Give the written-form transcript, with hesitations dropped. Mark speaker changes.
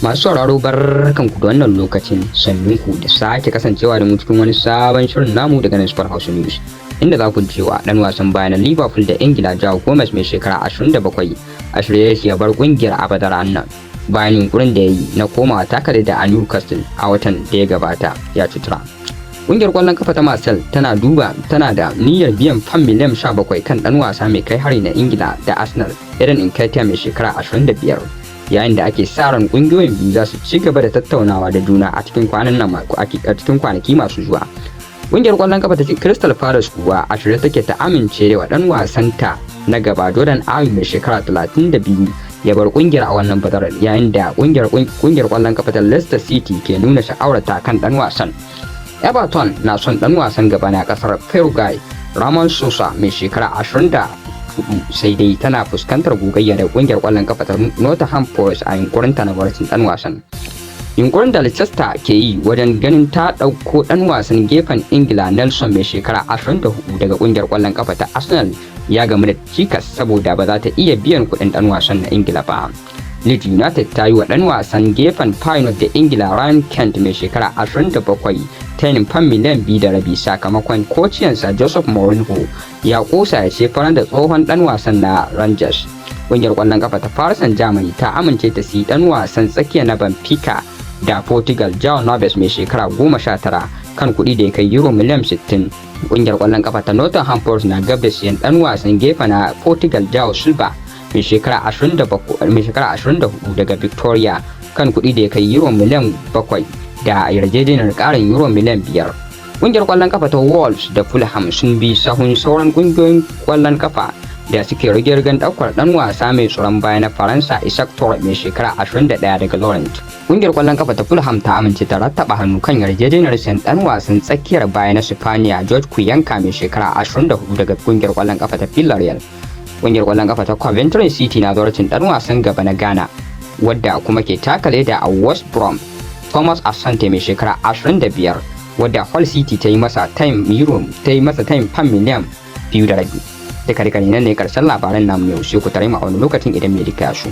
Speaker 1: Masu sauraro, barkanku da wannan lokacin, sannunku da sake kasancewa da mu cikin wani sabon shirin namu daga nan Sport House News, inda za ku ji cewa dan wasan baya na Liverpool da Ingila, Joe Gomez mai shekara 27, a shirye yake ya bar kungiyar a bazaran nan bayan yunkurin da ya yi na komawa taka leda a Newcastle a watan da ya gabata ya ci tura. Kungiyar kwallon kafa ta Marseille tana duba tana da niyyar biyan fam miliyan 17 kan dan wasa mai kai hari na Ingila da Arsenal, Eddie Nketiah mai shekara 25, yayin da ake sa ran kungiyoyin biyu za su ci gaba da tattaunawa da juna a cikin kwanan nan a cikin kwanaki masu zuwa. Kungiyar kwallon kafa ta Crystal Palace kuwa a shirye take ta amince da dan wasanta na gaba, Jordan Ayew mai shekara 32, ya bar kungiyar a wannan bazarar, yayin da kungiyar kwallon kafa ta Leicester City ke nuna sha'awarta kan dan wasan. Everton na son dan wasan gaba na kasar Paraguay, Ramon Sosa mai shekara 24, sai dai tana fuskantar gogayya da kungiyar kwallon kafa ta Nottingham Forest a yunkurinta na zawarcin dan wasan. Yunkurin da Leicester ke yi wajen ganin ta ɗauko dan wasan gefen Ingila, Nelson mai shekara 24, daga kungiyar kwallon kafa ta Arsenal ya gamu da cikas saboda ba za ta iya biyan kuɗin dan wasan na Ingila ba. Leeds United ta yi wa dan wasan gefen Feyenoord da Ingila, Ryan Kent mai shekara 27, tayin fam miliyan 2.5, sakamakon kociyansa Jose Mourinho ya kosa ya ce da tsohon dan wasan na Rangers. Ƙungiyar ƙwallon kafa ta Paris Saint-Germain ta amince ta siyi dan wasan tsakiya na Benfica da Portugal, João Neves mai shekara 19, kan kuɗi da ya kai euro miliyan 60. Ƙungiyar ƙwallon kafa ta Nottingham Forest na gab da siyan dan wasan gefe na Portugal, João Silva mai shekara 27, mai shekara 24, daga Victoria kan kuɗi da ya kai euro miliyan 7 da yarjejeniyar ƙarin euro miliyan 5. Ƙungiyar ƙwallon kafa ta Wolves da Fulham sun bi sahun sauran ƙungiyoyin ƙwallon kafa da suke rige-rigen ɗaukar ɗan wasa mai tsaron baya na Faransa, Isaak Toure mai shekara 21, daga Lorient. Ƙungiyar ƙwallon kafa ta Fulham ta amince ta rattaba hannu kan yarjejeniyar sayan ɗan wasan tsakiyar baya na Spaniya, George Cuenca mai shekara 24, daga ƙungiyar ƙwallon kafa ta Villarreal. Ƙungiyar ƙwallon kafa ta Coventry City na zawarcin ɗan wasan gaba na Ghana wadda kuma ke taka leda a West Brom, Thomas Asante mai shekara 25, wadda Hull City ta yi masa tayin fam miliyan 2.5. Duka duka ne nan ne karshen labaran namu yau, sai ku tare mu a wani lokacin idan mai duka ya so.